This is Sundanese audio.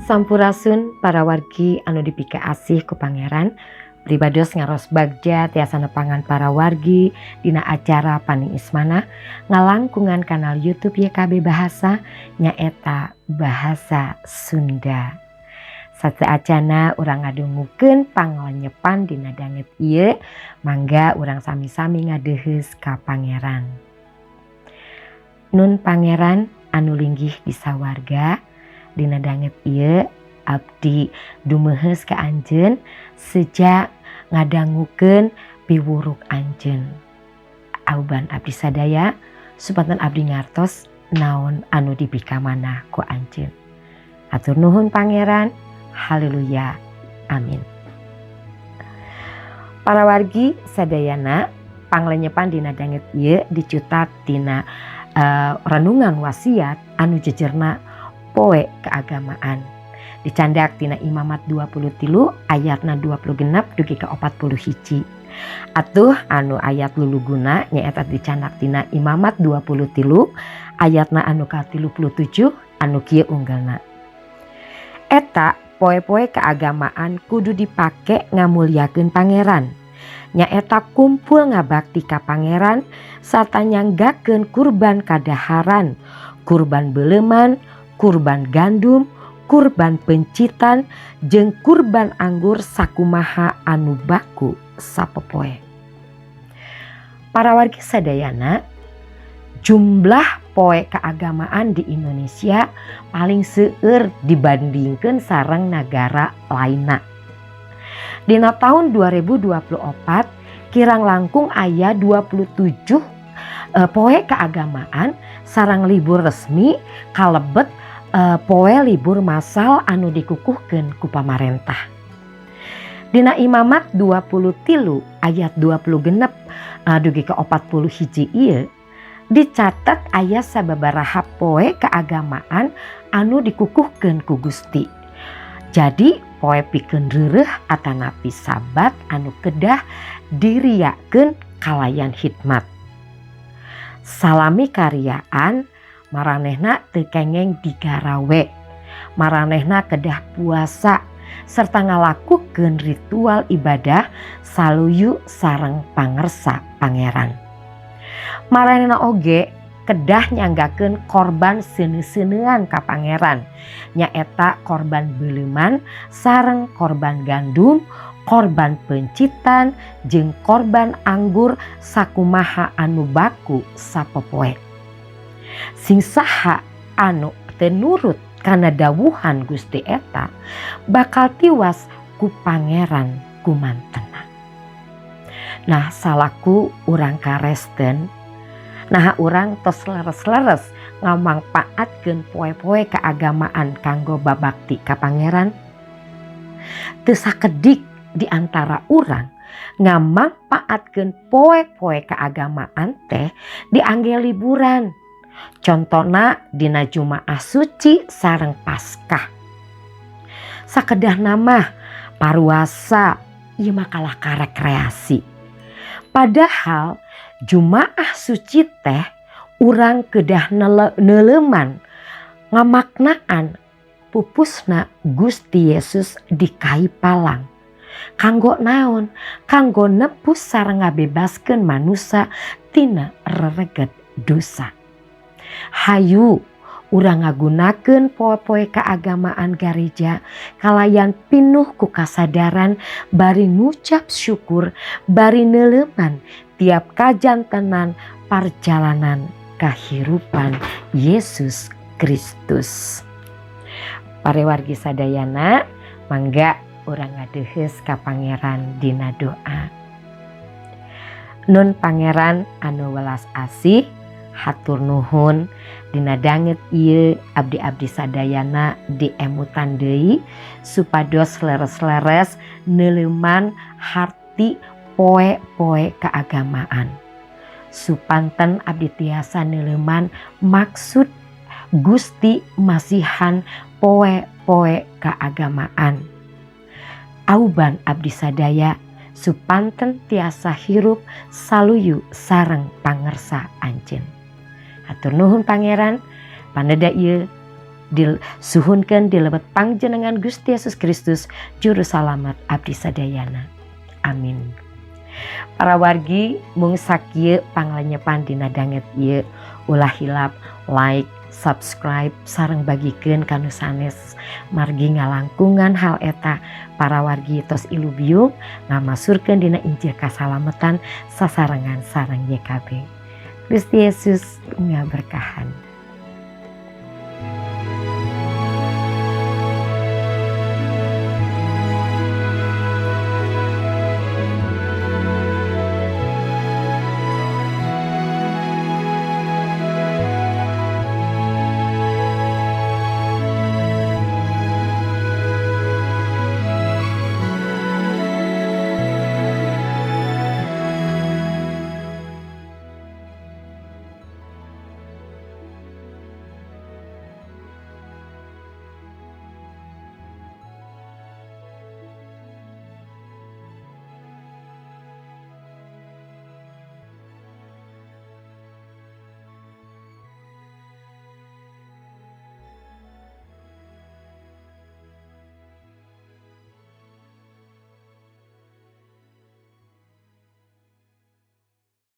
Sampurasun para wargi anu dipikaasih ku Pangeran. Pribados ngaros bagja tiasa nepangan para wargi dina acara Paniis Manah ngalangkungan kanal YouTube YKB Bahasa, nyaeta Bahasa Sunda. Sateuacana urang ngadungukeun panglenyepan dina danget ieu, mangga urang sami-sami ngadeuheus ka Pangeran. Nun Pangeran anu linggih di sawarga, dina danget ieu abdi dumeheus ka anjeun seja ngadangukeun piwuruk anjeun. Auban abdi sadaya supanten abdi ngartos naon anu dipikamanah ku anjeun. Hatur nuhun, Pangeran. Haleluya. Amin. Para wargi sadayana, panglenyepan dina danget ieu dicutat tina renungan wasiat anu jejerna poe keagamaan. Dicandak tina Imamat 23 ayatna 26 dugi ka 40 hiji. Atuh anu ayat luluguna nyaeta dicandak tina Imamat 23 ayatna anu ka 37 anu kieu unggelna. Eta poe-poe keagamaan kudu dipake ngamuliakeun Pangeran. Nyaeta kumpul ngabakti ka Pangeran sarta nyanggakeun kurban kadaharan, kurban beuleman, kurban gandum, kurban pencitan, jeung kurban anggur sakumaha anu baku sapopoe. Para wargi sadayana, jumlah poe keagamaan di Indonesia paling seueur dibandingkan sareng negara lainna. Dina tahun 2024 kirang langkung aya 27 poe keagamaan sareng libur resmi kalebet poe libur massal anu dikukuhkeun ku pamarentah. Dina Imamat 23 ayat 26 dugi ke 40 hiji ieu dicatat aya sababaraha poe keagamaan anu dikukuhkeun ku Gusti. Jadi poe pikeun reureuh atanapi Sabat anu kedah diriakeun kalayan hikmat. Salami kariaan maranehna teu kengeng digarawe. Maranehna kedah puasa serta ngalakukeun ritual ibadah saluyu sareng pangersa Pangeran. Maranehna oge kedah nyanggakeun korban seuneu-seuneuan ka Pangeran, nyaeta korban beuleman sareng korban gandum, korban pencitan, jeung korban anggur sakumaha anu baku sapopoe. Sing saha anu teu nurut kana dawuhan Gusti eta bakal tiwas ku Pangeran kumantena. Nah, salaku urang Karesten, nah, urang tos leres-leres ngamangpaatkeun poe-poe keagamaan kanggo babakti ka Pangeran? Teu sakedik di antara urang ngamangpaatkeun poe-poe keagamaan teh diangge liburan. Contona dina Jumaah Suci sareng Paskah. Sakedahna mah paruasa ieu mah kalah ka rekreasi. Padahal Jumaah Suci teh urang kedah neuleuman ngamaknaan pupusna Gusti Yesus di kai palang. Kanggo naon? Kanggo nebus sareng ngabebaskeun manusa tina rereget dosa. Hayu urang ngagunakeun poe-poe keagamaan gareja kalayan pinuh ku kasadaran bari ngucap syukur bari neuleuman tiap kajantenan parjalanan kahirupan Yesus Kristus. Para wargi sadayana, mangga urang ngadeuheus ka Pangeran dina doa. Nun Pangeran anu welas asih, hatur nuhun dina danget ieu abdi-abdi sadayana diemutan deui supados leres-leres neuleuman harti poe-poe keagamaan. Supanten abdi tiasa neuleuman maksud Gusti masihan poe-poe keagamaan. Auban abdi sadaya supanten tiasa hirup saluyu sareng pangersa Anjeun. Hatur nuhun, Pangeran, paneda ieu. Disuhunkeun di lebet pangjenengan Gusti Yesus Kristus, Juru Salamet abdi sadayana. Amin. Para wargi, mung sakieu panglenyepan dina danget ieu. Ulah hilap like, subscribe, sareng bagikeun ka nu sanes, margi ngalangkungan hal eta para wargi tos ilubiung ngamasurkeun dina Injil kasalametan sasarengan sareng YKB. Gusti Yesus ngaberkahan.